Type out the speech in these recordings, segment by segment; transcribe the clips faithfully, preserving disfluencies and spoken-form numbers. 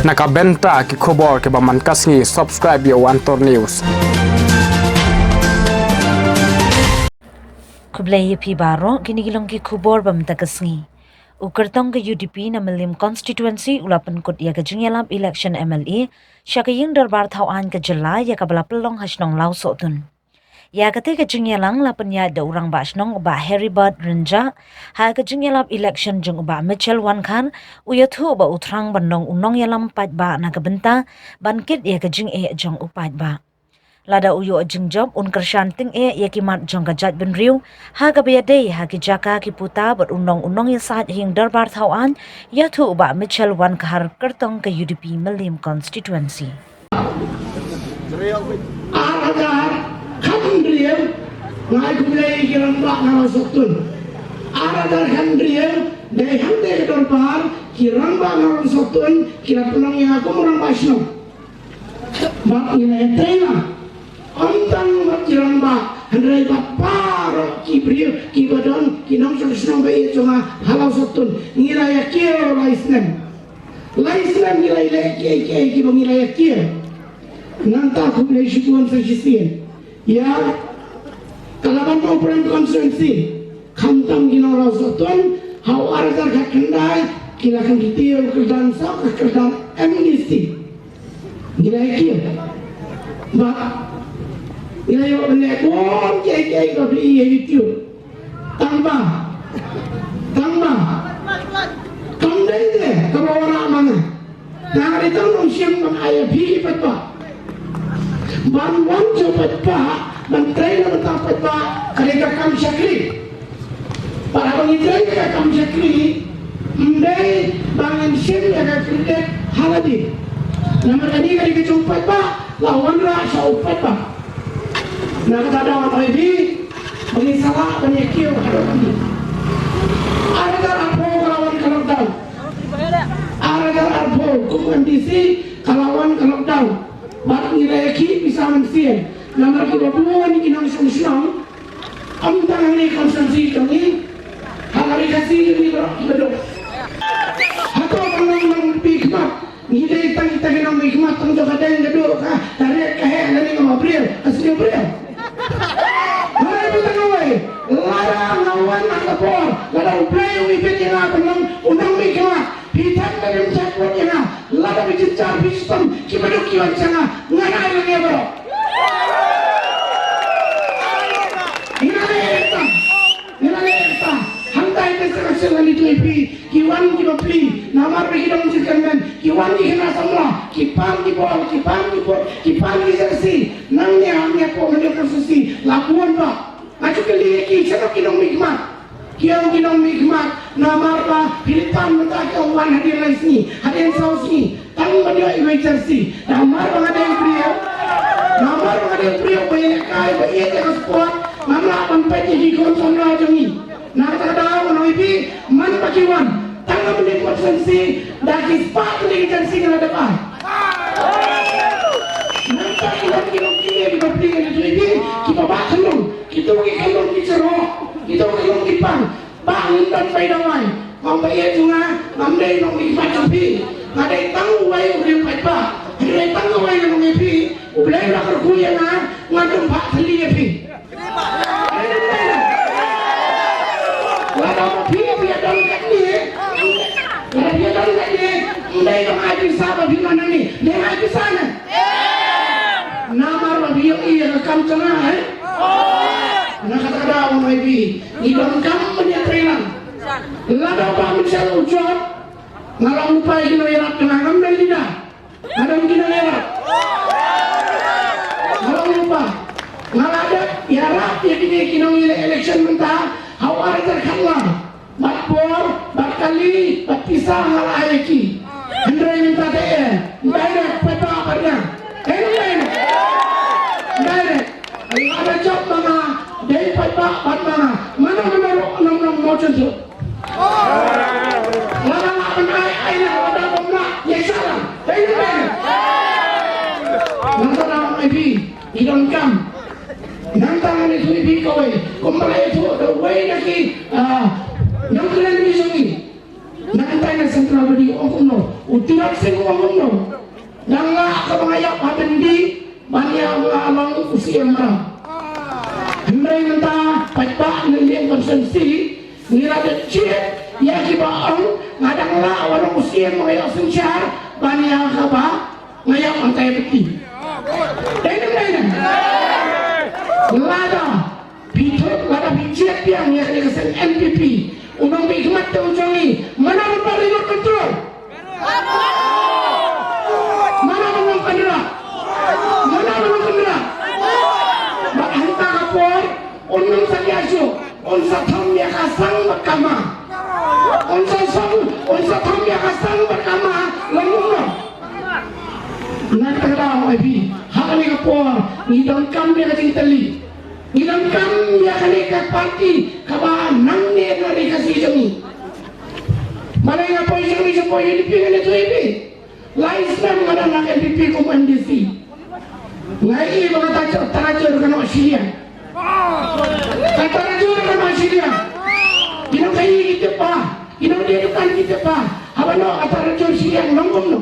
Na ka bynta ki khubor kiba man ka sngi, subscribe ïa u Antor News. Khublei ïa phi baroh, kine ki long ki khubor ba mynta ka sngi. U kyrtong ka U D P na Mylliem constituency u la pynkut ïa ka jingïalap election M L A sha ka ïing dorbar thaw aiñ ka jylla ïa kaba la pynlong ha shnong Lawsohtun. Ïa katei ka jingïalang la pynïaid da u rangbah shnong u Bah Heribert Rynjah. Ha ka jingïalap election jong u Bah Mitchell Wankhar, u ïathuh ba u thrang ban long u nongïalam paidbah na ka bynta ban kit ïa ka jingeh jong u paidbah. Lada u ïoh jingjop, un kyrshan tyngeh ïa ki mat jong ka jaitbynriew ha kaba ïadei ha ki jaka ki puta bad un long u nongïasaid ha ïing dorbar thaw aiñ, ïathuh u Bah Mitchell Wankhar, kyrtong ka U D P Mylliem constituency. Ar hajar khathynriew, nga ai khublei ïa ki rangbah na Lawsohtun. Ar hajar khathynriew, dei hangtei ka dorbar, ki rangbah na Lawsohtun ki la pynlong ïa nga kum u rangbah shnong. Bad ngi la ïatrei lang, ym tang bad ki rangbah, hynrei bad baroh ki briew kiba don, ki nongshong shnong ba ïeit jong nga ha Lawsohtun, ngi la ïakiew lai snem. Lai snem ngi la ïaleh kiei kiei kiba ngi la ïakiew. Nangta khublei shibun sa shisien ïa ka Laban Mawprem constituency, khamtam ki nong Lawsohtun, ha u ar hajar khatkhyndai ki la kyntiew kyrdan sa ka kyrdan M D C. Ngi la ïakiew. Bad ngi la ïoh ban leh bun kiei kiei ba phi ïohi ha YouTube. Tang ba, tang ba kam dei te kaba wanrah ma nga. Nga dei tang nongshim ban ai ïa phi ki paidbah. Ban wan sha u paidbah, ban trei na ka bynta u paidbah, ka dei ka kam shakri. Bad haba ngi trei ïa ka kam shakri, ym dei ba ngin shim ïa ka credit ha lade. Namar kane ka dei ka jong u paidbah, la wanrah sha u paidbah. Na kata daw ngan ong ïa phi ba ngin sa lah ban ïakiew haduh kane. Ar hajar arphew ka la wan ka lockdown. Ar hajar arphew kum M D C ka la wan ka lockdown. Bad ngi la ïakhih pisa mynsiem. Namar kiba bun ki nongshong shnong, ym tang hangne constituency jong ngi, ha ka Ri Khasi jong ngi baroh kiba duk. Hato ban long nongmihkhmat? Ngi dei tang kita ki nongmihkhmat, tang jong ka deng ka duh, ka rit ka heh lane ka ma briew, ka sniew briew. Hynrei ba tang kawei, lada nga wan ha ka por, lada U Blei u ibit ïa nga ban long u nongmihkhmat, phi thait lane ym thait vote ïa nga, lada phi jynjar phi shitom, kiba duk ki wan sha nga, ngan ai lane baroh. Ngi la leh ïa kata, ngi la leh ïa kata. Hangta te sa ka sien lane tu ïa phi. Ki wan ki bapli, namar ba ki dang jingkyrmen, ki wan ki khynnah samla, ki pan ki bol, ki pan ki put, ki pan ki jersey, nangne hangne hapoh Mylliem constituency, la bun bha. Nga ju kylli ïa ki, shano ki nongmihkhmat? Ki ong ki nongmihkhmat, namar ba phi pan mynta ki ong wan hadien lai sngi, hadien saw sngi, tang ban ïoh iwei i jersey, namar ba nga dei u briew, namar ba nga dei u briew ba ïalehkai, ba ïeit ïa ka sport, ngam lah ban peit ïa ki khun samla jong ngi. Na kata ka daw ngan ong ïa phi, man ba ki wan tang ha Mylliem constituency, da ki spah tylli ki jersey ki la dep ai. Nangta ki long, ki long kine ki bapli ngan ïathuh ïa phi, kiba bah khunlung, kito ki khunlung ki jyrhoh, kito ki khunlung ki pang. Bah ngin don bai dawai. Ong ba ïeit jong nga, ngam dei nongmihkhmat jong phi. Nga dei tang uwei u briew paidbah. Hynrei tang uwei ngan ong ïa phi, U Blei u la kyrkhu ïa nga, nga dum bah thylli ïa phi. Lada phi, phi ïa don katne, lada phi ïa don katne, ym dei ba nga ai pisa ba phi wan hangne, dei nga ai pisa ne? Namar ba phi ïohi ïa ka kam jong nga, eh? Na kata ka daw ngan ong ïa phi, ngi donkam ban ïatrei lang. Lada u Bah Mitchell u jop, nga long u paidbah, ki nongïarap jong nga, ngam dei leader. Nga don ki nongïarap. Nga long u paidbah. Nga la dep ïarap ïa kine ki nongïaleh election mynta ha u ar hajar khatwei. Bad bor, bad kali, bad pisa nga la ai ïa ki. Hynrei mynta te, eh, ym dei ne paidbah bad nga. Eh, ym dei ne. Ym dei ne. Lada jop ma nga, dei paidbah bad ma nga. Mano mano ruh ym nym mawjyntu. Lada lah ban ai, ai noh, lada bym lah, ïaishah lang. Dei ne ym dei ne? Nangta ngan ong ïa phi, ngi donkam. Nangta ngan ïathuh ïa phi kawei, kumba la ïathuh da uwei na ki, ah, nongkren jong ngi. Nangta ngan sa Sera Badi u ong kumno, u Tirot Sing u ong kumno. Dang lah kaba nga ïap ha byndi ban ïa nga long u C M Mara. Hynrei mynta paidbah na Ïing constituency ngi la dep jied ïa kiba ong nga dang lah ban long u C M, nga ïoh synshar ban ïa kaba nga ïap hangtai ha byndi. Dei ne em dei ne em? Lada phi thok, lada phi jied biang ïa kane ka seng N P P, u nongmihkhmat te u jong ngi, mano ban bat remote control? Mano ban long kynrad? Mano ban long kynrad? Bad hangta ka por un nang satia shuh, un sa thom ïa ka sang bad ka ma. Un sa thom, un sa thom ïa ka sang bad ka ma, long kumno? Na kata ka daw, ai phi, ha kane ka por ngi donkam ïa ka jingtylli. Ngi donkam ïa kane ka party kaba nangne na ri Khasi jong ngi. Balei nga poi jong ngi, nga poi U D P, nga ïathuh ïa phi. Lai snem nga don ha N P P kum M D C. Nga ïohi ba ka Tara Jur ka noh shiliang. Ka Tara Jur ka noh shiliang. Ki nongkhaii ki tip bha, ki nongdie dukan ki tip bha. Haba noh ka Tara Jur shiliang, long kumno?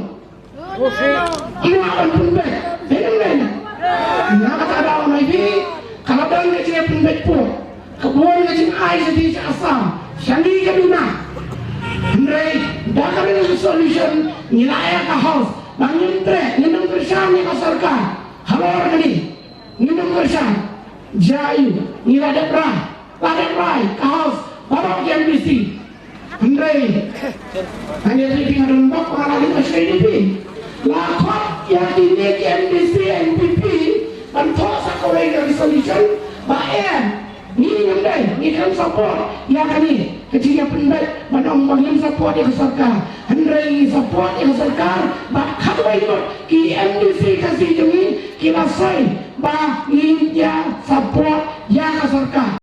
Ki nang ban pynbeit, dei ne em dei ne em? Na kata ka daw, ngi phi, ka la don ka jingpynbeit pud, ka bun ka jingai sha Assam, sha ngi ka duna. Hynrei da ka resolution ngi la ai ha ka House ba ngim treh, ngin ym kyrshan ïa ka sorkar. Halor kane ngin ym kyrshan. Jia aiu, ngi la dep rai, la dep rai ka House baroh ki M D C. Hynrei, hynrei phi, nga don bok ba la dei ma shisha phi. La khot ïa kine ki M D C N P P ban thoh sa kawei ka resolution ba em, ngi ngim dei, ngi khlem support ïa kane ka jingïapynbeit, ban ong ba ngim support ïa ka sorkar. Hynrei ngi support ïa ka sorkar, bad khatwei ngut ki M D C Khasi jong ngi ki la soi ba ngin ïa support ïa ka sorkar.